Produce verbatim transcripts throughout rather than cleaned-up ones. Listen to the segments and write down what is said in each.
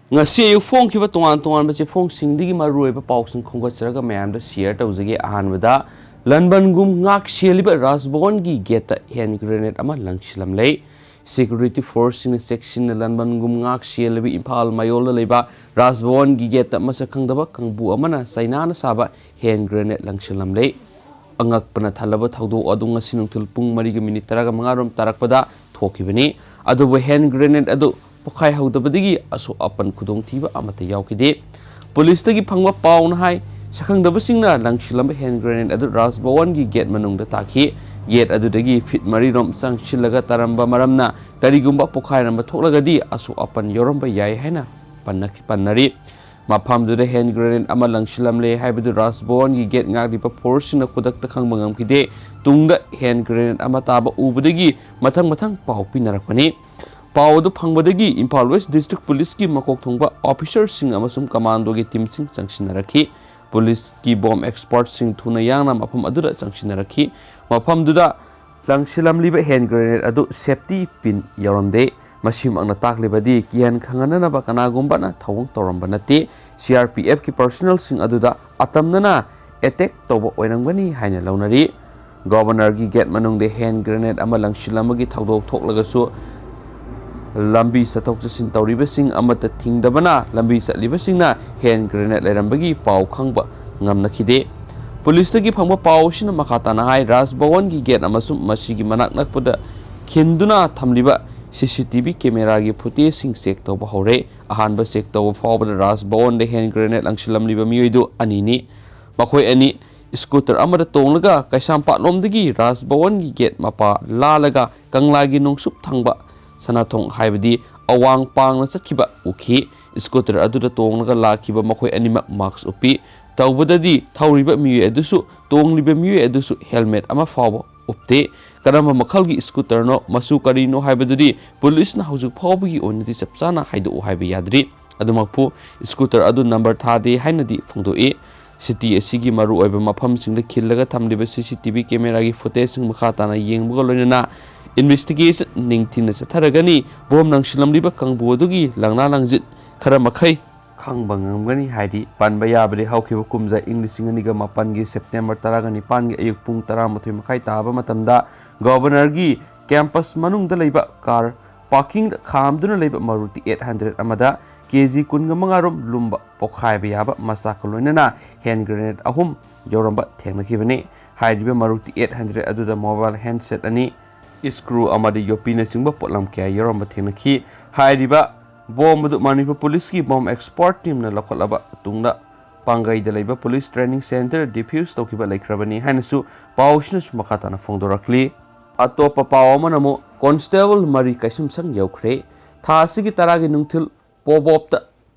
ꯉꯁꯤ ꯑꯌꯨꯛ ꯐꯣꯡꯈꯤꯕ ꯇꯣꯉꯥꯟ ꯇꯣꯉꯥꯟꯕ ꯆꯦꯐꯣꯡꯁꯤꯡꯗꯒꯤ ꯃꯔꯨꯑꯣꯏꯕ ꯄꯥꯎꯁꯤꯡ ꯈꯣꯝꯒꯠꯆꯔꯒ ꯃꯌꯥꯝꯗ ꯁꯤꯌꯔ ꯇꯧꯖꯒꯦ꯫ ꯑꯍꯥꯟꯕꯗ, ꯂꯟꯕꯟꯒꯨꯝ ꯉꯥꯛ ꯁꯦꯜꯂꯤꯕ ꯔꯥꯖ ꯚꯋꯟꯒꯤ ꯒꯦꯠꯇ ꯍꯦꯟ ꯒ꯭ꯔꯦꯅꯦꯗ ꯑꯃ ꯂꯪꯁꯤꯜꯂꯝꯂꯦ꯫ ꯁꯦꯀ꯭ꯌꯨꯔꯤꯇꯤ ꯐꯣꯔꯁꯁꯤꯡꯅ ꯆꯦꯛꯁꯤꯟꯅ ꯂꯟꯕꯟꯒꯨꯝ ꯉꯥꯛ ꯁꯦꯜꯂꯤꯕ ꯏꯝꯐꯥꯜ ꯃꯌꯣꯜꯗ ꯂꯩꯕ ꯔꯥꯖ ꯚꯋꯟꯒꯤ ꯒꯦꯠꯇ ꯃꯁꯛ ꯈꯪꯗꯕ ꯀꯥꯡꯕꯨ ꯑꯃꯅ ꯆꯩꯅꯥꯅ ꯁꯥꯕ ꯍꯦꯟ ꯒ꯭ꯔꯦꯅꯦꯗ ꯂꯪꯁꯤꯜꯂꯝꯂꯦ꯫ ꯑꯉꯛꯄꯅ ꯊꯜꯂꯕ ꯊꯧꯗꯣꯛ ꯑꯗꯨ ꯉꯁꯤ ꯅꯨꯡꯊꯤꯜ ꯄꯨꯡ ꯃꯔꯤꯒ ꯃꯤꯅꯤꯠ ꯇꯔꯥꯃꯉꯥ ꯔꯣꯝ ꯇꯥꯔꯛꯄꯗ ꯊꯣꯛꯈꯤꯕꯅꯤ꯫ ꯑꯗꯨꯕꯨ ꯍꯦꯟ ꯒ꯭ꯔꯦꯅꯦꯗ ꯑꯗꯨ ꯄꯣꯈꯥꯏꯍꯧꯗꯕꯗꯒꯤ ꯑꯁꯣꯛ ꯑꯄꯟ ꯈꯨꯗꯣꯡꯊꯤꯕ ꯑꯃꯠꯇ ꯌꯥꯎꯈꯤꯗꯦ꯫ ꯄꯨꯂꯤꯁꯇꯒꯤ ꯐꯪꯕ ꯄꯥꯎꯅ ꯍꯥꯏ, ꯁꯛꯈꯪꯗꯕꯁꯤꯡꯅ ꯂꯪꯁꯤꯜꯂꯝꯕ ꯍꯦꯟ ꯒ꯭ꯔꯦꯅꯦꯗ ꯑꯗꯨ ꯔꯥꯖ ꯚꯋꯟꯒꯤ ꯒꯦꯠ ꯃꯅꯨꯡꯗ ꯇꯥꯈꯤ꯫ ꯒꯦꯠ ꯑꯗꯨꯗꯒꯤ ꯐꯤꯠ ꯃꯔꯤꯔꯣꯝ ꯆꯪꯁꯤꯜꯂꯒ ꯇꯥꯔꯝꯕ ꯃꯔꯝꯅ ꯀꯔꯤꯒꯨꯝꯕ ꯄꯣꯈꯥꯏꯔꯝꯕ ꯊꯣꯛꯂꯒꯗꯤ ꯑꯁꯣꯛ ꯑꯄꯟ ꯌꯥꯎꯔꯝꯕ ꯌꯥꯏ ꯍꯥꯏꯅ ꯄꯟꯅꯈꯤ-, ꯄꯟꯅꯔꯤ꯫ ꯃꯐꯝꯗꯨꯗ ꯍꯦꯟ ꯒ꯭ꯔꯦꯅꯦꯗ ꯑꯃ ꯂꯪꯁꯤꯜꯂꯝꯂꯦ ꯍꯥꯏꯕꯗꯨ ꯔꯥꯖ ꯚꯋꯟꯒꯤ ꯒꯦꯠ ꯉꯥꯛꯂꯤꯕ ꯐꯣꯔꯁꯁꯤꯡꯅ ꯈꯨꯗꯛꯇ ꯈꯪꯕ ꯉꯝꯈꯤꯗꯦ꯫ ꯇꯨꯡꯗ ꯍꯦꯟ ꯒ꯭ꯔꯦꯅꯦꯗ ꯑꯃ ꯇꯥꯕ ꯎꯕꯗꯒꯤ ꯃꯊꯪ ꯃꯊꯪ ꯄꯥꯎ ꯄꯤꯅꯔꯛꯄꯅꯤ꯫ ꯄꯥꯎ ꯑꯗꯨ ꯐꯪꯕꯗꯒꯤ ꯏꯝꯐꯥꯜ ꯋꯦꯁ ꯗꯤꯁꯇ꯭ꯔꯤꯛ ꯄꯨꯂꯤꯁꯀꯤ ꯃꯀꯣꯛ ꯊꯣꯡꯕ ꯑꯣꯐꯤꯁꯔꯁꯤꯡ ꯑꯃꯁꯨꯡ ꯀꯃꯥꯟꯗꯣꯒꯤ ꯇꯤꯝꯁꯤꯡ ꯆꯪꯁꯤꯟꯅꯔꯛꯈꯤ꯫ ꯄꯨꯂꯤꯁꯀꯤ ꯕꯣꯝ ꯑꯦꯛꯁꯄꯔꯠꯁꯤꯡ ꯊꯨꯅ ꯌꯥꯡꯅ ꯃꯐꯝ ꯑꯗꯨꯗ ꯆꯪꯁꯤꯟꯅꯔꯛꯈꯤ꯫ ꯃꯐꯝꯗꯨꯗ ꯂꯪꯁꯤꯜꯂꯝꯂꯤꯕ ꯍꯦꯟ ꯒ꯭ꯔꯦꯅꯦꯗ ꯑꯗꯨ ꯁꯦꯐꯇꯤ ꯄꯤꯟ ꯌꯥꯎꯔꯝꯗꯦ꯫ ꯃꯁꯤꯃꯛꯅ ꯇꯥꯛꯂꯤꯕꯗꯤ ꯀꯤꯍꯟ ꯈꯪꯍꯟꯅꯅꯕ ꯀꯅꯥꯒꯨꯝꯕꯅ ꯊꯧꯑꯣꯡ ꯇꯧꯔꯝꯕ ꯅꯠꯇꯦ꯫ ꯁꯤ ꯑꯥꯔ ꯄꯤ ꯑꯦꯐꯀꯤ ꯄꯔꯁꯣꯅꯦꯜꯁꯤꯡ ꯑꯗꯨꯗ ꯑꯇꯝꯅꯅ ꯑꯦꯇꯦꯛ ꯇꯧꯕ ꯑꯣꯏꯔꯝꯒꯅꯤ ꯍꯥꯏꯅ ꯂꯧꯅꯔꯤ꯫ ꯒꯣꯚꯔꯅꯔꯒꯤ ꯒꯦꯠ ꯃꯅꯨꯡꯗ ꯍꯦꯟ ꯒ꯭ꯔꯦꯅꯦꯗ ꯑꯃ ꯂꯪꯁꯤꯜꯂꯝꯕꯒꯤ ꯊꯧꯗꯣꯛ ꯊꯣꯛꯂꯒꯁꯨ, ꯂꯝꯕꯤ ꯆꯠꯊꯣꯛ ꯆꯠꯁꯤꯟ ꯇꯧꯔꯤꯕꯁꯤꯡ ꯑꯃꯠꯇ ꯊꯤꯡꯗꯕꯅ ꯂꯝꯕꯤ ꯆꯠꯂꯤꯕꯁꯤꯡꯅ ꯍꯦꯟ ꯒ꯭ꯔꯦꯅꯦꯗ ꯂꯩꯔꯝꯕꯒꯤ ꯄꯥꯎ ꯈꯪꯕ ꯉꯝꯅꯈꯤꯗꯦ꯫ ꯄꯨꯂꯤꯁꯇꯒꯤ ꯐꯪꯕ ꯄꯥꯎ ꯑꯁꯤꯅ ꯃꯈꯥ ꯇꯥꯅ ꯍꯥꯏ, ꯔꯥꯖ ꯚꯋꯟꯒꯤ ꯒꯦꯠ ꯑꯃꯁꯨꯡ ꯃꯁꯤꯒꯤ ꯃꯅꯥꯛ ꯅꯛꯄꯗ ꯈꯤꯟꯗꯨꯅ ꯊꯝꯂꯤꯕ ꯁꯤ ꯁꯤ ꯇꯤ ꯚꯤ ꯀꯦꯃꯦꯔꯥꯒꯤ ꯐꯨꯇꯦꯖꯁꯤꯡ ꯆꯦꯛ ꯇꯧꯕ ꯍꯧꯔꯦ꯫ ꯑꯍꯥꯟꯕ ꯆꯦꯛ ꯇꯧꯕ ꯐꯥꯎꯕꯗ ꯔꯥꯖ ꯚꯋꯟꯗ ꯍꯦꯟ ꯒ꯭ꯔꯦꯅꯦꯗ ꯂꯪꯁꯤꯜꯂꯝꯂꯤꯕ ꯃꯤꯑꯣꯏꯗꯨ ꯑꯅꯤꯅꯤ꯫ ꯃꯈꯣꯏ ꯑꯅꯤ ꯁ꯭ꯀꯨꯇꯔ ꯑꯃꯗ ꯇꯣꯡꯂꯒ ꯀꯩꯁꯥꯝꯄꯥꯠꯂꯣꯝꯗꯒꯤ ꯔꯥꯖ ꯚꯋꯟꯒꯤ ꯒꯦꯠ ꯃꯄꯥ ꯂꯥꯜꯂꯒ ꯀꯪꯂꯥꯒꯤ ꯅꯣꯡꯆꯨꯞ ꯊꯪꯕ ꯁꯅꯥꯊꯣꯡ, ꯍꯥꯏꯕꯗꯤ ꯑꯋꯥꯡ ꯄꯥꯡꯅ ꯆꯠꯈꯤꯕ ꯎꯈꯤ꯫ ꯁ꯭ꯀꯨꯇꯔ ꯑꯗꯨꯗ ꯇꯣꯡꯂꯒ ꯂꯥꯛꯈꯤꯕ ꯃꯈꯣꯏ ꯑꯅꯤꯃꯛ ꯃꯥꯛꯁ ꯎꯞꯄꯤ꯫ ꯇꯧꯕꯗꯗꯤ ꯊꯧꯔꯤꯕ ꯃꯤꯑꯣꯏ ꯑꯗꯨꯁꯨ, ꯇꯣꯡꯂꯤꯕ ꯃꯤꯑꯣꯏ ꯑꯗꯨꯁꯨ ꯍꯦꯜꯃꯦꯠ ꯑꯃ ꯐꯥꯎꯕ ꯎꯞꯇꯦ꯫ ꯀꯔꯝꯕ ꯃꯈꯜꯒꯤ ꯁ꯭ꯀꯨꯇꯔꯅꯣ, ꯃꯆꯨ ꯀꯔꯤꯅꯣ ꯍꯥꯏꯕꯗꯨꯗꯤ ꯄꯨꯂꯤꯁꯅ ꯍꯧꯖꯤꯛ ꯐꯥꯎꯕꯒꯤ ꯑꯣꯏꯅꯗꯤ ꯆꯞ ꯆꯥꯅ ꯍꯥꯏꯗꯣꯛꯎ ꯍꯥꯏꯕ ꯌꯥꯗ꯭ꯔꯤ꯫ ꯑꯗꯨꯃꯛꯄꯨ, ꯁ꯭ꯀꯨꯇꯔ ꯑꯗꯨ ꯅꯝꯕꯔ ꯊꯥꯗꯦ ꯍꯥꯏꯅꯗꯤ ꯐꯣꯡꯗꯣꯛꯏ꯫ ꯁꯤꯇꯤ ꯑꯁꯤꯒꯤ ꯃꯔꯨꯑꯣꯏꯕ ꯃꯐꯝꯁꯤꯡꯗ ꯈꯤꯜꯂꯒ ꯊꯝꯂꯤꯕ ꯁꯤ ꯁꯤ ꯇꯤ ꯚꯤ ꯀꯦꯃꯦꯔꯥꯒꯤ ꯐꯨꯇꯦꯖꯁꯤꯡ ꯃꯈꯥ ꯇꯥꯅ ꯌꯦꯡꯕꯒ ꯂꯣꯏꯅꯅ ꯏꯟꯚꯦꯁꯇꯤꯒꯦꯁꯟ ꯅꯤꯡꯊꯤꯅ ꯆꯠꯊꯔꯒꯅꯤ꯫ ꯕꯣꯝ ꯂꯪꯁꯤꯜꯂꯝꯂꯤꯕ ꯀꯥꯡꯕꯨ ꯑꯗꯨꯒꯤ ꯂꯪꯅꯥ ꯂꯪꯖꯤꯠ ꯈꯔ ꯃꯈꯩ ꯈꯪꯕ ꯉꯝꯒꯅꯤ꯫ ꯍꯥꯏꯗꯤ, ꯄꯟꯕ ꯌꯥꯕꯗꯤ, ꯍꯧꯈꯤꯕ ꯀꯨꯝꯖꯥ ꯏꯪ ꯂꯤꯁꯤꯡ ꯑꯅꯤꯒ ꯃꯥꯄꯟꯒꯤ ꯁꯦꯞꯇꯦꯝꯕꯔ ꯇꯔꯥꯒ ꯅꯤꯄꯥꯟꯒꯤ ꯑꯌꯨꯛ ꯄꯨꯡ ꯇꯔꯥꯃꯥꯊꯣꯏ ꯃꯈꯥꯏ ꯇꯥꯕ ꯃꯇꯝꯗ ꯒꯣꯕꯔꯅꯔꯒꯤ ꯀꯦꯝꯄꯁ ꯃꯅꯨꯡꯗ ꯂꯩꯕ ꯀꯥꯔ ꯄꯥꯔꯀꯤꯡꯗ ꯈꯥꯝꯗꯨꯅ ꯂꯩꯕ ꯃꯔꯨꯇꯤ ꯑꯩꯠ ꯍꯟꯗ꯭ꯔꯦꯠ ꯑꯃꯗ ꯀꯦ ꯖꯤ ꯀꯨꯟꯒ ꯃꯉꯥ ꯔꯣꯝ ꯂꯨꯝꯕ ꯄꯣꯈꯥꯏꯕ ꯌꯥꯕ ꯃꯆꯥꯛꯀ ꯂꯣꯏꯅꯅ ꯍꯦꯟ ꯒ꯭ꯔꯦꯅꯦꯗ ꯑꯍꯨꯝ ꯌꯥꯎꯔꯝꯕ ꯊꯦꯡꯅꯈꯤꯕꯅꯤ꯫ ꯍꯥꯏꯔꯤꯕ ꯃꯔꯨꯇꯤ ꯑꯩꯠ ꯍꯟꯗ꯭ꯔꯦꯠ ꯑꯗꯨꯗ ꯃꯣꯕꯥꯏꯜ ꯍꯦꯟꯁꯦꯠ ꯑꯅꯤ, ꯏꯁꯀ꯭ꯔꯨ ꯑꯃꯗꯤ ꯌꯣꯠꯄꯤꯅꯆꯤꯡꯕ ꯄꯣꯠꯂꯝ ꯀꯌꯥ ꯌꯥꯎꯔꯝꯕ ꯊꯦꯡꯅꯈꯤ꯫ ꯍꯥꯏꯔꯤꯕ ꯕꯣꯝ ꯑꯗꯨ ꯃꯅꯤꯄꯨꯔ ꯄꯨꯂꯤꯁꯀꯤ ꯕꯣꯝ ꯑꯦꯛꯁꯄꯔꯠ ꯇꯤꯝꯅ ꯂꯧꯈꯠꯂꯕ ꯇꯨꯡꯗ ꯄꯥꯡꯒꯩꯗ ꯂꯩꯕ ꯄꯨꯂꯤꯁ ꯇ꯭ꯔꯦꯅꯤꯡ ꯁꯦꯟꯇꯔ ꯗꯤꯐ꯭ꯌꯨꯁ ꯇꯧꯈꯤꯕ ꯂꯩꯈ꯭ꯔꯕꯅꯤ ꯍꯥꯏꯅꯁꯨ ꯄꯥꯎꯁꯤꯅꯁꯨ ꯃꯈꯥ ꯇꯥꯅ ꯐꯣꯡꯗꯣꯔꯛꯂꯤ꯫ ꯑꯇꯣꯞꯄ ꯄꯥꯎ ꯑꯃꯅ ꯑꯃꯨꯛ ꯀꯣꯟꯁꯇꯦꯕꯜ ꯃꯔꯤ ꯀꯩꯁꯨꯝꯁꯪ ꯌꯧꯈ꯭ꯔꯦ꯫ ꯊꯥ ꯑꯁꯤꯒꯤ ꯇꯔꯥꯒꯤ ꯅꯨꯡꯊꯤꯜ ꯄꯣꯕꯣꯞꯇ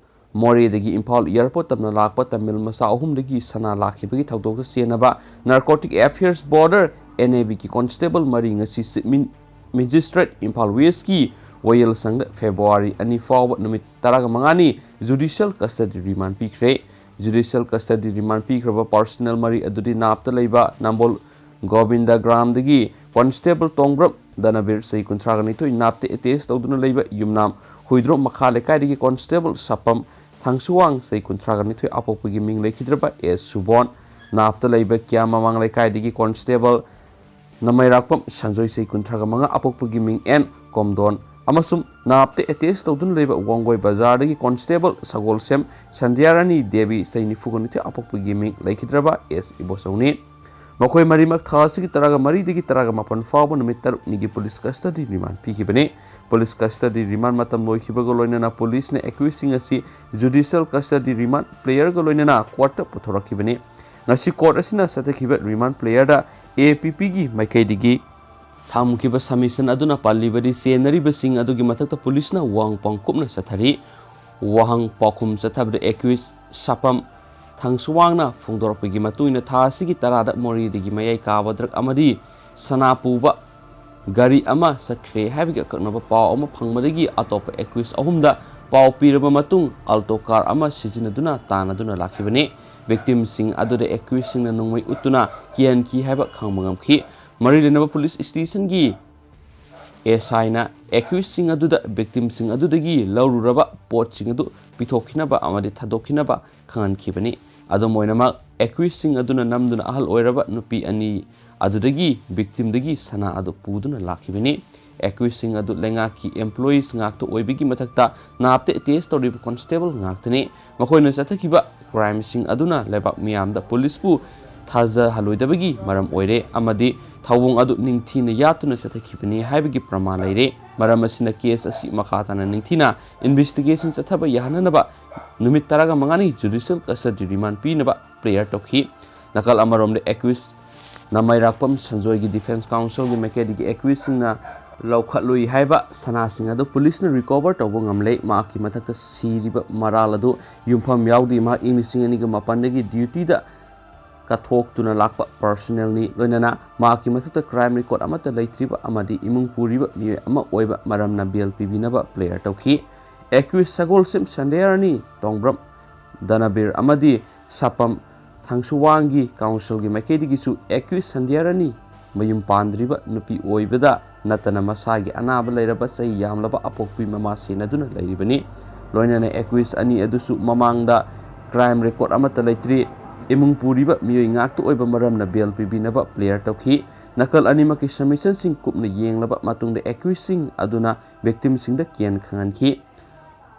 ꯃꯣꯔꯦꯗꯒꯤ ꯏꯝꯐꯥꯜ ꯑꯦꯌꯔꯄꯣꯔꯠ ꯇꯝꯅ ꯂꯥꯛꯄ ꯇꯥꯃꯤꯜ ꯃꯆꯥ ꯑꯍꯨꯝꯗꯒꯤ ꯁꯅꯥ ꯂꯥꯛꯈꯤꯕꯒꯤ ꯊꯧꯗꯣꯛꯇ ꯆꯦꯟꯅꯕ narcotic affairs border, N A ꯕꯤꯒꯤ ꯀꯣꯟꯁꯇꯦꯕꯜ ꯃꯔꯤ ꯉꯁꯤ ꯆꯤꯞ ꯃꯤꯟ-, ꯃꯦꯖꯤꯁꯇ꯭ꯔꯦꯠ ꯏꯝꯐꯥꯜ ꯋꯦꯁꯀꯤ ꯋꯥꯌꯦꯜ ꯁꯪꯗ ꯐꯦꯕ꯭ꯔꯨꯋꯥꯔꯤ ꯑꯅꯤ ꯐꯥꯎꯕ ꯅꯨꯃꯤꯠ ꯇꯔꯥꯒ ꯃꯉꯥꯅꯤ ꯖꯨꯗꯤꯁꯤꯌꯦꯜ ꯀꯁꯇꯗꯤ ꯔꯤꯃꯥꯟ ꯄꯤꯈ꯭ꯔꯦ꯫ ꯖꯨꯗꯤꯁꯤꯌꯦꯜ ꯀꯁꯇꯗꯤ ꯔꯤꯃꯥꯟ ꯄꯤꯈ꯭ꯔꯕ ꯄꯥꯔꯁꯅꯦꯜ ꯃꯔꯤ ꯑꯗꯨꯗꯤ ꯅꯥꯞꯇ ꯂꯩꯕ ꯅꯝꯕꯣꯜ ꯒꯣꯕꯤꯟꯗꯒ꯭ꯔꯥꯝꯗꯒꯤ ꯀꯣꯟꯁꯇꯦꯕꯜ ꯇꯣꯡꯕ꯭ꯔꯝ ꯙꯅꯕꯤꯔ, ꯆꯍꯤ ꯀꯨꯟꯊ꯭ꯔꯥꯒ ꯅꯤꯊꯣꯏ, ꯅꯥꯞꯇ ꯑꯦꯇꯦꯁ ꯇꯧꯗꯨꯅ ꯂꯩꯕ ꯌꯨꯝꯅꯥꯝ ꯍꯨꯏꯗ꯭ꯔꯣꯝ ꯃꯈꯥ ꯂꯩꯀꯥꯏꯗꯒꯤ ꯀꯣꯟꯁꯇꯦꯕꯜ ꯁꯥꯄꯝ ꯊꯥꯡꯁꯨꯋꯥꯡ, ꯆꯍꯤ ꯀꯨꯟꯊ꯭ꯔꯥꯒ ꯅꯤꯊꯣꯏ, ꯑꯄꯣꯛꯄꯒꯤ ꯃꯤꯡ ꯂꯩꯈꯤꯗ꯭ꯔꯕ ꯑꯦꯁ ꯁꯨꯕꯣꯟ, ꯅꯥꯞꯇ ꯂꯩꯕ ꯀꯤꯌꯥꯝ ꯃꯃꯥꯡ ꯂꯩꯀꯥꯏꯗꯒꯤ ꯀꯣꯟꯁꯇꯦꯕꯜ ꯅꯃꯩꯔꯥꯛꯄꯝ ꯁꯟꯖꯣꯏ, ꯆꯍꯤ ꯀꯨꯟꯊ꯭ꯔꯥꯒ ꯃꯉꯥ, ꯑꯄꯣꯛꯄꯒꯤ ꯃꯤꯡ ꯑꯦꯟ ꯀꯣꯝꯗꯣꯟ, ꯑꯃꯁꯨꯡ ꯅꯥꯞꯇ ꯑꯦꯇꯦꯁ ꯇꯧꯗꯨꯅ ꯂꯩꯕ ꯋꯥꯡꯒꯣꯏ ꯕꯖꯥꯔꯗꯒꯤ ꯀꯣꯟꯁꯇꯦꯕꯜ ꯁꯒꯣꯜꯁꯦꯝ ꯁꯟꯙ꯭ꯌꯥꯔꯥꯅꯤ ꯗꯦꯕꯤ, ꯆꯍꯤ ꯅꯤꯐꯨꯒ ꯅꯤꯊꯣꯏ, ꯑꯄꯣꯛꯄꯒꯤ ꯃꯤꯡ ꯂꯩꯈꯤꯗ꯭ꯔꯕ ꯑꯦꯁ ꯏꯕꯣꯆꯧꯅꯤ꯫ ꯃꯈꯣꯏ ꯃꯔꯤꯃꯛ ꯊꯥ ꯑꯁꯤꯒꯤ ꯇꯔꯥꯒ ꯃꯔꯤꯗꯒꯤ ꯇꯔꯥꯒ ꯃꯥꯄꯟ ꯐꯥꯎꯕ ꯅꯨꯃꯤꯠ ꯇꯔꯨꯛꯅꯤꯒꯤ ꯄꯨꯂꯤꯁ ꯀꯁꯇꯗꯤ ꯔꯤꯃꯥꯟ ꯄꯤꯈꯤꯕꯅꯤ꯫ ꯄꯨꯂꯤꯁ ꯀꯁꯇꯗꯤ ꯔꯤꯃꯥꯟ ꯃꯇꯝ ꯂꯣꯏꯈꯤꯕꯒ ꯂꯣꯏꯅꯅ ꯄꯨꯂꯤꯁꯅ ꯑꯦꯀ꯭ꯌꯨꯁꯁꯤꯡ ꯑꯁꯤ ꯖꯨꯗꯤꯁꯤꯌꯦꯜ ꯀꯁꯇꯗꯤ ꯔꯤꯃꯥꯟ ꯄ꯭ꯂꯦꯌꯔꯒ ꯂꯣꯏꯅꯅ ꯀꯣꯔꯠꯇ ꯄꯨꯊꯣꯔꯛꯈꯤꯕꯅꯤ꯫ ꯉꯁꯤ ꯀꯣꯔꯠ ꯑꯁꯤꯅ ꯆꯠꯊꯈꯤꯕ ꯔꯤꯃꯥꯟ ꯄ꯭ꯂꯦꯌꯔꯗ ꯑꯦ ꯄꯤ ꯄꯤꯒꯤ ꯃꯥꯏꯀꯩꯗꯒꯤ ꯊꯝꯈꯤꯕ ꯁꯕꯃꯤꯁꯟ ꯑꯗꯨꯅ ꯄꯜꯂꯤꯕꯗꯤ ꯆꯦꯟꯅꯔꯤꯕꯁꯤꯡ ꯑꯗꯨꯒꯤ ꯃꯊꯛꯇ ꯄꯨꯂꯤꯁꯅ ꯋꯥꯍꯪ ꯄꯥꯎꯈꯨꯝꯅ ꯆꯠꯊꯔꯤ꯫ ꯋꯥꯍꯪ ꯄꯥꯎꯈꯨꯝ ꯆꯠꯊꯕꯗ ꯑꯦꯀ꯭ꯌꯨꯁ ꯁꯥꯄꯝ ꯊꯥꯡꯁꯨꯋꯥꯡꯅ ꯐꯣꯡꯗꯣꯔꯛꯄꯒꯤ ꯃꯇꯨꯡ ꯏꯟꯅ ꯊꯥ ꯑꯁꯤꯒꯤ ꯇꯔꯥꯗ ꯃꯣꯔꯦꯗꯒꯤ ꯃꯌꯥꯏ ꯀꯥꯕ ꯗ꯭ꯔꯒ ꯑꯃꯗꯤ ꯁꯅꯥ ꯄꯨꯕ ꯒꯥꯔꯤ ꯑꯃ ꯆꯠꯈ꯭ꯔꯦ ꯍꯥꯏꯕꯒꯤ ꯑꯀꯛꯅꯕ ꯄꯥꯎ ꯑꯃ ꯐꯪꯕꯗꯒꯤ ꯑꯇꯣꯞꯄ ꯑꯦꯀ꯭ꯌꯨꯁ ꯑꯍꯨꯝꯗ ꯄꯥꯎ ꯄꯤꯔꯕ ꯃꯇꯨꯡ ꯑꯜꯇꯣ ꯀꯥꯔ ꯑꯃ ꯁꯤꯖꯤꯟꯅꯗꯨꯅ ꯇꯥꯟꯅꯗꯨꯅ ꯂꯥꯛꯈꯤꯕꯅꯤ꯫ ꯚꯤꯛꯇꯤꯝꯁꯤꯡ ꯑꯗꯨꯗ ꯑꯦꯀ꯭ꯌꯨꯁꯁꯤꯡꯅ ꯅꯣꯡꯃꯩ ꯎꯠꯇꯨꯅ ꯀꯤꯍꯟꯈꯤ ꯍꯥꯏꯕ ꯈꯪꯕ ꯉꯝꯈꯤ꯫ ꯃꯔꯤ ꯂꯩꯅꯕ ꯄꯨꯂꯤꯁ ꯁ꯭ꯇꯦꯁꯟꯒꯤ ꯑꯦꯁ ꯑꯥꯏꯅ ꯑꯦꯀ꯭ꯌꯨꯁꯁꯤꯡ ꯑꯗꯨꯗ ꯚꯤꯛꯇꯤꯝꯁꯤꯡ ꯑꯗꯨꯗꯒꯤ ꯂꯧꯔꯨꯔꯕ ꯄꯣꯠꯁꯤꯡ ꯑꯗꯨ ꯄꯤꯊꯣꯛꯈꯤꯅꯕ ꯑꯃꯗꯤ ꯊꯥꯗꯣꯛꯈꯤꯅꯕ ꯈꯪꯍꯟꯈꯤꯕꯅꯤ꯫ ꯑꯗꯨꯝ ꯑꯣꯏꯅꯃꯛ, ꯑꯦꯀ꯭ꯌꯨꯁꯁꯤꯡ ꯑꯗꯨꯅ ꯅꯝꯗꯨꯅ ꯑꯍꯜ ꯑꯣꯏꯔꯕ ꯅꯨꯄꯤ ꯑꯅꯤ ꯑꯗꯨꯗꯒꯤ ꯚꯤꯛꯇꯤꯝꯗꯒꯤ ꯁꯅꯥ ꯑꯗꯨ ꯄꯨꯗꯨꯅ ꯂꯥꯛꯈꯤꯕꯅꯤ꯫ ꯑꯦꯀ꯭ꯌꯨꯁꯁꯤꯡ ꯑꯗꯨ ꯂꯩꯉꯥꯛꯀꯤ ꯑꯦꯝꯄ꯭ꯂꯣꯌꯤꯁ ꯉꯥꯛꯇ ꯑꯣꯏꯕꯒꯤ ꯃꯊꯛꯇ ꯅꯥꯞꯇ ꯑꯦꯇꯦꯁ ꯇꯧꯔꯤꯕ ꯀꯣꯟꯁꯇꯦꯕꯜ ꯉꯥꯛꯇꯅꯤ꯫ ꯃꯈꯣꯏꯅ ꯆꯠꯊꯈꯤꯕ ꯀ꯭ꯔꯥꯏꯝꯁꯤꯡ ꯑꯗꯨꯅ ꯂꯩꯕꯥꯛ ꯃꯤꯌꯥꯝꯗ ꯄꯨꯂꯤꯁꯄꯨ ꯊꯥꯖꯍꯜꯂꯣꯏꯗꯕꯒꯤ ꯃꯔꯝ ꯑꯣꯏꯔꯦ ꯑꯃꯗꯤ ꯊꯧꯑꯣꯡ ꯑꯗꯨ ꯅꯤꯡꯊꯤꯅ ꯌꯥꯠꯇꯨꯅ ꯆꯠꯊꯈꯤꯕꯅꯤ ꯍꯥꯏꯕꯒꯤ ꯄ꯭ꯔꯃꯥꯟ ꯂꯩꯔꯦ꯫ ꯃꯔꯝ ꯑꯁꯤꯅ ꯀꯦꯁ ꯑꯁꯤ ꯃꯈꯥ ꯇꯥꯅ ꯅꯤꯡꯊꯤꯅ ꯏꯟꯚꯦꯁꯇꯤꯒꯦꯁꯟ ꯆꯠꯊꯕ ꯌꯥꯍꯟꯅꯅꯕ ꯅꯨꯃꯤꯠ ꯇꯔꯥꯒ ꯃꯉꯥꯅꯤ ꯖꯨꯗꯤꯁꯤꯌꯦꯜ ꯀꯁꯇꯗꯤ ꯔꯤꯃꯥꯟ ꯄꯤꯅꯕ ꯄ꯭ꯔꯦꯌꯔ ꯇꯧꯈꯤ꯫ ꯅꯥꯀꯜ ꯑꯃꯔꯣꯝꯗ, ꯑꯦꯀ꯭ꯌꯨꯁ ꯅꯃꯥꯏꯔꯥꯛꯄꯝ ꯁꯟꯖꯣꯏꯒꯤ ꯗꯤꯐꯦꯟꯁ ꯀꯥꯎꯟꯁꯤꯜꯒꯤ ꯃꯥꯏꯀꯩꯗꯒꯤ ꯑꯦꯀ꯭ꯌꯨꯁꯁꯤꯡꯅ ꯂꯧꯈꯠꯂꯨꯏ ꯍꯥꯏꯕ ꯁꯅꯥꯁꯤꯡ ꯑꯗꯨ ꯄꯨꯂꯤꯁꯅ ꯔꯤꯀꯣꯚꯔ ꯇꯧꯕ ꯉꯝꯂꯦ꯫ ꯃꯍꯥꯛꯀꯤ ꯃꯊꯛꯇ ꯁꯤꯔꯤꯕ ꯃꯔꯥꯜ ꯑꯗꯨ ꯌꯨꯝꯐꯝ ꯌꯥꯎꯗꯦ꯫ ꯃꯍꯥꯛ ꯏꯪ ꯂꯤꯁꯤꯡ ꯑꯅꯤꯒ ꯃꯥꯄꯟꯗꯒꯤ ꯗ꯭ꯌꯨꯇꯤꯗ ꯀꯠꯊꯣꯛꯇꯨꯅ ꯂꯥꯛꯄ ꯄꯔꯁꯣꯅꯦꯜꯅꯤ, ꯂꯣꯏꯅꯅ ꯃꯍꯥꯛꯀꯤ ꯃꯊꯛꯇ ꯀ꯭ꯔꯥꯏꯝ ꯔꯦꯀꯣꯔꯗ ꯑꯃꯠꯇ ꯂꯩꯇ꯭ꯔꯤꯕ ꯑꯃꯗꯤ ꯏꯃꯨꯡ ꯄꯨꯔꯤꯕ ꯃꯤꯑꯣꯏ ꯑꯃ ꯑꯣꯏꯕ ꯃꯔꯝꯅ ꯕꯦꯜ ꯄꯤꯕꯤꯅꯕ ꯄ꯭ꯔꯦꯌꯔ ꯇꯧꯈꯤ꯫ ꯑꯦꯀ꯭ꯌꯨꯁ ꯁꯒꯣꯜꯁꯦꯝ ꯁꯟꯗ꯭ꯌꯥꯔꯥꯅꯤ, ꯇꯣꯡꯕ꯭ꯔꯝ ꯙꯅꯕꯤꯔ ꯑꯃꯗꯤ ꯁꯥꯄꯝ ꯊꯥꯡꯁꯨꯋꯥꯡꯒꯤ ꯀꯥꯎꯟꯁꯤꯜꯒꯤ ꯃꯥꯏꯀꯩꯗꯒꯤꯁꯨ ꯑꯦꯀ꯭ꯌꯨꯁ ꯁꯟꯗ꯭ꯌꯥꯔꯥꯅꯤ ꯃꯌꯨꯝ ꯄꯥꯟꯗ꯭ꯔꯤꯕ ꯅꯨꯄꯤ ꯑꯣꯏꯕꯗ ꯅꯠꯇꯅ ꯃꯁꯥꯒꯤ ꯑꯅꯥꯕ ꯂꯩꯔꯕ ꯆꯍꯤ ꯌꯥꯝꯂꯕ ꯑꯄꯣꯛꯄꯤ ꯃꯃꯥ ꯁꯦꯟꯅꯗꯨꯅ ꯂꯩꯔꯤꯕꯅꯤ꯫ ꯂꯣꯏꯅꯅ ꯑꯦꯀ꯭ꯌꯨꯁ ꯑꯅꯤ ꯑꯗꯨꯁꯨ ꯃꯃꯥꯡꯗ ꯀ꯭ꯔꯥꯏꯝ ꯔꯦꯀꯣꯔꯗ ꯑꯃꯠꯇ ꯂꯩꯇ꯭ꯔꯤ꯫ ꯏꯃꯨꯡ ꯄꯨꯔꯤꯕ ꯃꯤꯑꯣꯏ ꯉꯥꯛꯇ ꯑꯣꯏꯕ ꯃꯔꯝꯅ ꯕꯦꯜ ꯄꯤꯕꯤꯅꯕ ꯄ꯭ꯔꯦꯌꯔ ꯇꯧꯈꯤ꯫ ꯅꯥꯀꯜ ꯑꯅꯤꯃꯛꯀꯤ ꯁꯕꯃꯤꯁꯟꯁꯤꯡ ꯀꯨꯞꯅ ꯌꯦꯡꯂꯕ ꯃꯇꯨꯡꯗ ꯑꯦꯀ꯭ꯌꯨꯁꯁꯤꯡ ꯑꯗꯨꯅ ꯚꯤꯛꯇꯤꯝꯁꯤꯡꯗ ꯀꯦꯟ ꯈꯪꯍꯟꯈꯤ꯫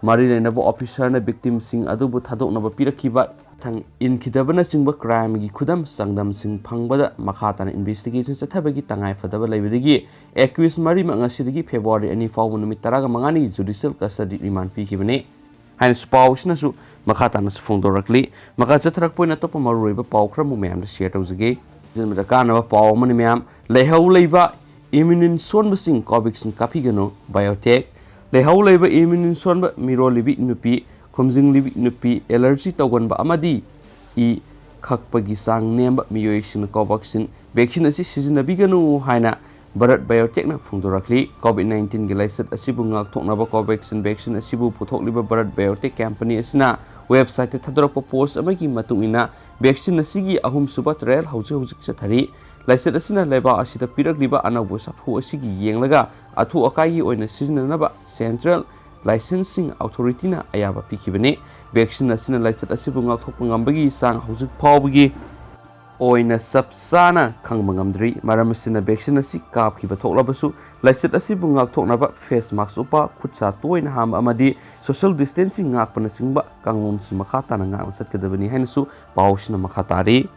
ꯃꯔꯤ ꯂꯩꯅꯕ ꯑꯣꯐꯤꯁꯔꯅ ꯚꯤꯛꯇꯤꯝꯁꯤꯡ ꯑꯗꯨꯕꯨ ꯊꯥꯗꯣꯛꯅꯕ ꯄꯤꯔꯛꯈꯤꯕ ꯊꯥꯡ ꯏꯟꯈꯤꯗꯕꯅꯆꯤꯡꯕ ꯀ꯭ꯔꯥꯏꯝꯒꯤ ꯈꯨꯗꯝ ꯆꯥꯡꯗꯝꯁꯤꯡ ꯐꯪꯕꯗ ꯃꯈꯥ ꯇꯥꯅ ꯏꯟꯚꯦꯁꯇꯤꯒꯦꯁꯟ ꯆꯠꯊꯕꯒꯤ ꯇꯉꯥꯏ ꯐꯗꯕ ꯂꯩꯕꯗꯒꯤ ꯑꯦꯀ꯭ꯌꯨꯁ ꯃꯔꯤꯃꯛ ꯉꯁꯤꯗꯒꯤ ꯐꯦꯕ꯭ꯔꯨꯋꯥꯔꯤ ꯑꯅꯤ ꯐꯥꯎꯕ ꯅꯨꯃꯤꯠ ꯇꯔꯥꯒ ꯃꯉꯥꯅꯤ ꯖꯨꯗꯤꯁꯤꯌꯦꯜ ꯀꯁꯇꯗꯤ ꯔꯤꯃꯥꯟ ꯄꯤꯈꯤꯕꯅꯤ ꯍꯥꯏꯅ ꯄꯥꯎ ꯑꯁꯤꯅꯁꯨ ꯃꯈꯥ ꯇꯥꯅꯁꯨ ꯐꯣꯡꯗꯣꯔꯛꯂꯤ꯫ ꯃꯈꯥ ꯆꯠꯊꯔꯛꯄ ꯑꯣꯏꯅ ꯑꯇꯣꯞꯄ ꯃꯔꯨꯑꯣꯏꯕ ꯄꯥꯎ ꯈꯔ ꯑꯃꯨꯛ ꯃꯌꯥꯝꯗ ꯁꯤꯌꯔ ꯇꯧꯖꯒꯦ꯫ ꯁꯤꯖꯤꯟꯕꯗ ꯀꯥꯟꯅꯕ ꯄꯥꯎ ꯑꯃꯅꯤ ꯃꯌꯥꯝ꯫ ꯂꯩꯍꯧ ꯂꯩꯕ ꯏꯃ꯭ꯌꯨꯅꯤꯟ ꯁꯣꯟꯕꯁꯤꯡ ꯀꯣꯚꯦꯛꯁꯤꯟ ꯀꯥꯞꯄꯤꯒꯅꯨ, ꯕꯥꯏꯑꯣꯇꯦꯛ꯫ ꯂꯩꯍꯧ ꯂꯩꯕ ꯏꯃ꯭ꯌꯨꯅꯤꯟ ꯁꯣꯟꯕ, ꯃꯤꯔꯣꯜꯂꯤꯕꯤ ꯅꯨꯄꯤ, ꯈꯨꯝꯖꯤꯡꯂꯤꯕꯤ ꯅꯨꯄꯤ, ꯑꯦꯂꯔꯖꯤ ꯇꯧꯒꯟꯕ ꯑꯃꯗꯤ ꯏ ꯈꯛꯄꯒꯤ ꯆꯥꯡ ꯅꯦꯝꯕ ꯃꯤꯑꯣꯏꯁꯤꯡꯅ ꯀꯣꯚꯦꯛꯁꯤꯟ ꯚꯦꯛꯁꯤꯟ ꯑꯁꯤ ꯁꯤꯖꯤꯟꯅꯕꯤꯒꯅꯨ ꯍꯥꯏꯅ ꯚꯥꯔꯠ ꯕꯥꯏꯑꯣꯇꯦꯛꯅ ꯐꯣꯡꯗꯣꯔꯛꯂꯤ꯫ ꯀꯣꯚꯤꯗ ꯅꯥꯏꯟꯇꯤꯟꯒꯤ ꯂꯥꯏꯆꯠ ꯑꯁꯤꯕꯨ ꯉꯥꯛꯊꯣꯛꯅꯕ ꯀꯣꯚꯦꯛꯁꯤꯟ ꯚꯦꯛꯁꯤꯟ ꯑꯁꯤꯕꯨ ꯄꯨꯊꯣꯛꯂꯤꯕ ꯚꯥꯔꯠ ꯕꯥꯏꯑꯣꯇꯦꯛ ꯀꯝꯄꯅꯤ ꯑꯁꯤꯅ ꯋꯦꯕꯁꯥꯏꯠꯇ ꯊꯥꯗꯣꯔꯛꯄ ꯄꯣꯁ ꯑꯃꯒꯤ ꯃꯇꯨꯡ ꯏꯟꯅ, ꯚꯦꯛꯁꯤꯟ ꯑꯁꯤꯒꯤ ꯑꯍꯨꯝꯁꯨꯕ ꯇ꯭ꯔꯥꯌꯦꯜ ꯍꯧꯖꯤꯛ ꯍꯧꯖꯤꯛ ꯆꯠꯊꯔꯤ꯫ ꯂꯥꯏꯆꯠ ꯑꯁꯤꯅ ꯂꯩꯕꯥꯛ ꯑꯁꯤꯗ ꯄꯤꯔꯛꯂꯤꯕ ꯑꯅꯧꯕ ꯁꯥꯐꯨ ꯑꯁꯤꯒꯤ ꯌꯦꯡꯂꯒ ꯑꯊꯨ ꯑꯀꯥꯏꯒꯤ ꯑꯣꯏꯅ ꯁꯤꯖꯤꯟꯅꯅꯕ Central Licensing Authority-ꯅ ꯑꯌꯥꯕ ꯄꯤꯈꯤꯕꯅꯤ꯫ Vaccine ꯑꯁꯤꯅ ꯂꯥꯏꯆꯠ ꯑꯁꯤꯕꯨ ꯉꯥꯛꯊꯣꯛꯄ ꯉꯝꯕꯒꯤ ꯆꯥꯡ ꯍꯧꯖꯤꯛ ꯐꯥꯎꯕꯒꯤ ꯑꯣꯏꯅ ꯆꯞ ꯆꯥꯅ ꯈꯪꯕ ꯉꯝꯗ꯭ꯔꯤ꯫ ꯃꯔꯝ ꯑꯁꯤꯅ vaccine ꯑꯁꯤ ꯀꯥꯞꯈꯤꯕ ꯊꯣꯛꯂꯕꯁꯨ, ꯂꯥꯏꯆꯠ ꯑꯁꯤꯕꯨ ꯉꯥꯛꯊꯣꯛꯅꯕ face mask ꯎꯞꯄ, ꯈꯨꯠ ꯁꯥ ꯇꯣꯏꯅ ꯍꯥꯝꯕ ꯑꯃꯗꯤ social distancing ꯉꯥꯛꯄꯅꯆꯤꯡꯕ ꯀꯥꯡꯂꯣꯟꯁꯤꯡ ꯃꯈꯥ ꯇꯥꯅ ꯉꯥꯛꯅ ꯆꯠꯀꯗꯕꯅꯤ ꯍꯥꯏꯅꯁꯨ ꯄꯥꯎꯁꯤꯅ ꯃꯈꯥ ꯇꯥꯔꯤ꯫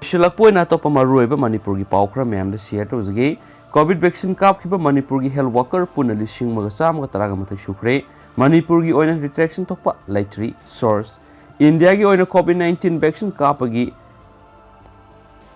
ꯂꯣꯏꯁꯤꯜꯂꯛꯄ ꯑꯣꯏꯅ ꯑꯇꯣꯞꯄ ꯃꯔꯨꯑꯣꯏꯕ ꯃꯅꯤꯄꯨꯔꯒꯤ ꯄꯥꯎ ꯈꯔ ꯃꯌꯥꯝꯗ share ꯇꯧꯖꯒꯦ꯫ Covid vaccine ꯀꯥꯞꯈꯤꯕ ꯃꯅꯤꯄꯨꯔꯒꯤ health worker ꯄꯨꯟꯅ ꯂꯤꯁꯤꯡ ꯑꯃꯒ ꯆꯥꯝꯃꯒ ꯇꯔꯥꯒ ꯃꯥꯊꯣꯏ ꯁꯨꯈ꯭ꯔꯦ꯫ ꯃꯅꯤꯄꯨꯔꯒꯤ ꯑꯣꯏꯅ retraction ꯊꯣꯛꯄ ꯂꯩꯇ꯭ꯔꯤ꯫ Source: ꯏꯟꯗꯤꯌꯥꯒꯤ ꯑꯣꯏꯅ Covid nineteen vaccine ꯀꯥꯞꯄꯒꯤ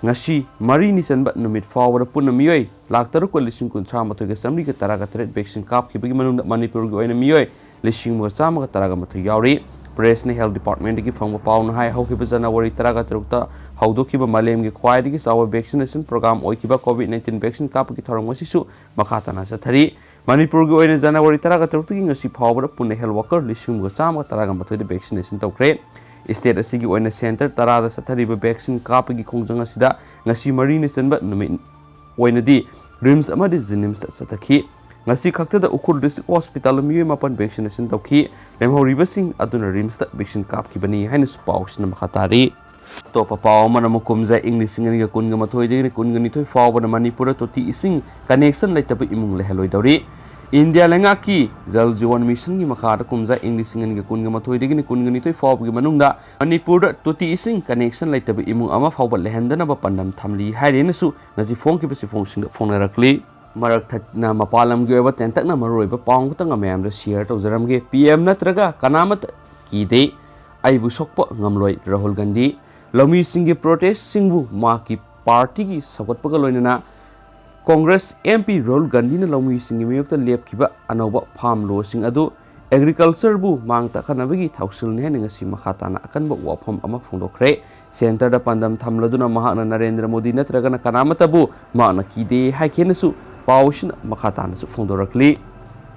ꯉꯁꯤ ꯃꯔꯤꯅꯤ ꯆꯟꯕ ꯅꯨꯃꯤꯠ ꯐꯥꯎꯕꯗ ꯄꯨꯟꯅ ꯃꯤꯑꯣꯏ ꯂꯥꯈ ꯇꯔꯨꯛꯀ ꯂꯤꯁꯤꯡ ꯀꯨꯟꯊ꯭ꯔꯥ ꯃꯥꯊꯣꯏꯒ ꯆꯥꯃꯔꯤꯒ ꯇꯔꯥꯒ ꯇꯔꯦꯠ vaccine ꯀꯥꯞꯈꯤꯕꯒꯤ ꯃꯅꯨꯡꯗ ꯃꯅꯤꯄꯨꯔꯒꯤ ꯑꯣꯏꯅ ꯃꯤꯑꯣꯏ ꯂꯤꯁꯤꯡ ꯑꯃꯒ ꯆꯥꯝꯃꯒ ꯇꯔꯥꯒ ꯃꯥꯊꯣꯏ ꯌꯥꯎꯔꯤ꯫ Press-ꯅ health department-ꯇꯒꯤ ꯐꯪꯕ ꯄꯥꯎꯅ ꯍꯥꯏ, ꯍꯧꯈꯤꯕ ꯖꯅꯋꯥꯔꯤ ꯇꯔꯥꯒ ꯇꯔꯨꯛꯇ ꯍꯧꯗꯣꯛꯈꯤꯕ ꯃꯥꯂꯦꯝꯒꯤ ꯈ꯭ꯋꯥꯏꯗꯒꯤ ꯆꯥꯎꯕ vaccination program ꯑꯣꯏꯈꯤꯕ Covid nineteen vaccine ꯀꯥꯞꯄꯒꯤ ꯊꯧꯔꯝ ꯉꯁꯤꯁꯨ ꯃꯈꯥ ꯇꯥꯅ ꯆꯠꯊꯔꯤ꯫ ꯃꯅꯤꯄꯨꯔꯒꯤ ꯑꯣꯏꯅ ꯖꯅꯋꯥꯔꯤ ꯇꯔꯥꯒ ꯇꯔꯨꯛꯇꯒꯤ ꯉꯁꯤ ꯐꯥꯎꯕꯗ ꯄꯨꯟꯅ health worker ꯂꯤꯁꯤꯡ ꯑꯃꯒ ꯆꯥꯝꯃꯒ ꯇꯔꯥꯒ ꯃꯥꯊꯣꯏꯗ vaccination ꯇꯧꯈ꯭ꯔꯦ꯫ State ꯑꯁꯤꯒꯤ ꯑꯣꯏꯅ center ꯇꯔꯥꯗ ꯆꯠꯊꯔꯤꯕ vaccine ꯀꯥꯞꯄꯒꯤ ꯈꯣꯡꯖꯪ ꯑꯁꯤꯗ ꯉꯁꯤ ꯃꯔꯤꯅꯤ ꯆꯟꯕ ꯅꯨꯃꯤꯠ ꯑꯣꯏꯅꯗꯤ RIMS ꯑꯃꯗꯤ JNIMS-ꯇ ꯆꯠꯊꯈꯤ꯫ ꯉꯁꯤ ꯈꯛꯇꯗ ꯎꯈ꯭ꯔꯨꯜ district hospital-ꯗ ꯃꯤꯑꯣꯏ ꯃꯥꯄꯟ vaccination ꯇꯧꯈꯤ꯫ ꯂꯦꯝꯍꯧꯔꯤꯕꯁꯤꯡ ꯑꯗꯨꯅ RIMS-ꯇ vaccine ꯀꯥꯞꯈꯤꯕꯅꯤ ꯍꯥꯏꯅꯁꯨ ꯄꯥꯎꯁꯤꯅ ꯃꯈꯥ ꯇꯥꯔꯤ꯫ ꯑꯇꯣꯞꯄ ꯄꯥꯎ ꯑꯃꯅ ꯑꯃꯨꯛ, ꯀꯨꯝꯖꯥ ꯏꯪ ꯂꯤꯁꯤꯡ ꯑꯅꯤꯒ ꯀꯨꯟꯒ ꯃꯥꯊꯣꯏꯗꯒꯤ ꯀꯨꯟꯒ ꯅꯤꯊꯣꯏ ꯐꯥꯎꯕꯗ ꯃꯅꯤꯄꯨꯔꯗ ꯇꯣꯇꯤ ꯏꯁꯤꯡ connection ꯂꯩꯇꯕ ꯏꯃꯨꯡ ꯂꯩꯍꯜꯂꯣꯏꯗꯧꯔꯤ꯫ ꯏꯟꯗꯤꯌꯥ ꯂꯩꯉꯥꯛꯀꯤ Jal Jeevan Mission-ꯒꯤ ꯃꯈꯥꯗ ꯀꯨꯝꯖꯥ ꯏꯪ ꯂꯤꯁꯤꯡ ꯑꯅꯤꯒ ꯀꯨꯟꯒ ꯃꯥꯊꯣꯏꯗꯒꯤ ꯀꯨꯟꯒ ꯅꯤꯊꯣꯏ ꯐꯥꯎꯕꯒꯤ ꯃꯅꯨꯡꯗ ꯃꯅꯤꯄꯨꯔꯗ ꯇꯣꯇꯤ ꯏꯁꯤꯡ connection ꯂꯩꯇꯕ ꯏꯃꯨꯡ ꯑꯃ ꯐꯥꯎꯕ ꯂꯩꯍꯟꯗꯅꯕ ꯄꯥꯟꯗꯝ ꯊꯝꯂꯤ ꯍꯥꯏꯔꯦꯅꯁꯨ ꯉꯁꯤ ꯐꯣꯡꯈꯤꯕ ꯆꯦꯐꯣꯡꯁꯤꯡꯗ ꯐꯣꯡꯅꯔꯛꯂꯤ꯫ ꯃꯔꯛ ꯊꯠꯅ ꯃꯄꯥꯟ ꯂꯝꯒꯤ ꯑꯣꯏꯕ ꯇꯦꯟꯇꯛꯅ ꯃꯔꯨꯑꯣꯏꯕ ꯄꯥꯎ ꯑꯃꯈꯛꯇꯪꯒ ꯃꯌꯥꯝꯗ share ꯇꯧꯖꯔꯝꯒꯦ꯫ P M ꯅꯠꯇ꯭ꯔꯒ ꯀꯅꯥꯃꯠꯇ ꯀꯤꯗꯦ, ꯑꯩꯕꯨ ꯁꯣꯛꯄ ꯉꯝꯂꯣꯏ ꯔꯥꯍꯨꯜ ꯒꯥꯟꯙꯤ꯫ ꯂꯧꯃꯤꯁꯤꯡꯒꯤ protest-ꯁꯤꯡꯕꯨ ꯃꯍꯥꯛꯀꯤ party-ꯒꯤ ꯁꯧꯒꯠꯄꯒ ꯂꯣꯏꯅꯅ Congress M P ꯔꯥꯍꯨꯜ ꯒꯥꯟꯙꯤꯅ ꯂꯧꯃꯤꯁꯤꯡꯒꯤ ꯃꯥꯌꯣꯛꯇ ꯂꯦꯞꯈꯤꯕ ꯑꯅꯧꯕ farm law-ꯁꯤꯡ ꯑꯗꯨ agriculture-ꯕꯨ ꯃꯥꯡ ꯇꯥꯛꯍꯟꯅꯕꯒꯤ ꯊꯧꯁꯤꯜꯅꯤ ꯍꯥꯏꯅ ꯉꯁꯤ ꯃꯈꯥ ꯇꯥꯅ ꯑꯀꯟꯕ ꯋꯥꯐꯝ ꯑꯃ ꯐꯣꯡꯗꯣꯛꯈ꯭ꯔꯦ꯫ Centre-ꯗ ꯄꯥꯟꯗꯝ ꯊꯝꯂꯗꯨꯅ ꯃꯍꯥꯛꯅ ꯅꯔꯦꯟꯗ꯭ꯔ ꯃꯣꯗꯤ ꯅꯠꯇ꯭ꯔꯒꯅ ꯀꯅꯥꯃꯠꯇꯕꯨ ꯃꯍꯥꯛꯅ ꯀꯤꯗꯦ ꯍꯥꯏꯈꯤꯅꯁꯨ ꯄꯥꯎꯁꯤꯅ ꯃꯈꯥ ꯇꯥꯅꯁꯨ ꯐꯣꯡꯗꯣꯔꯛꯂꯤ꯫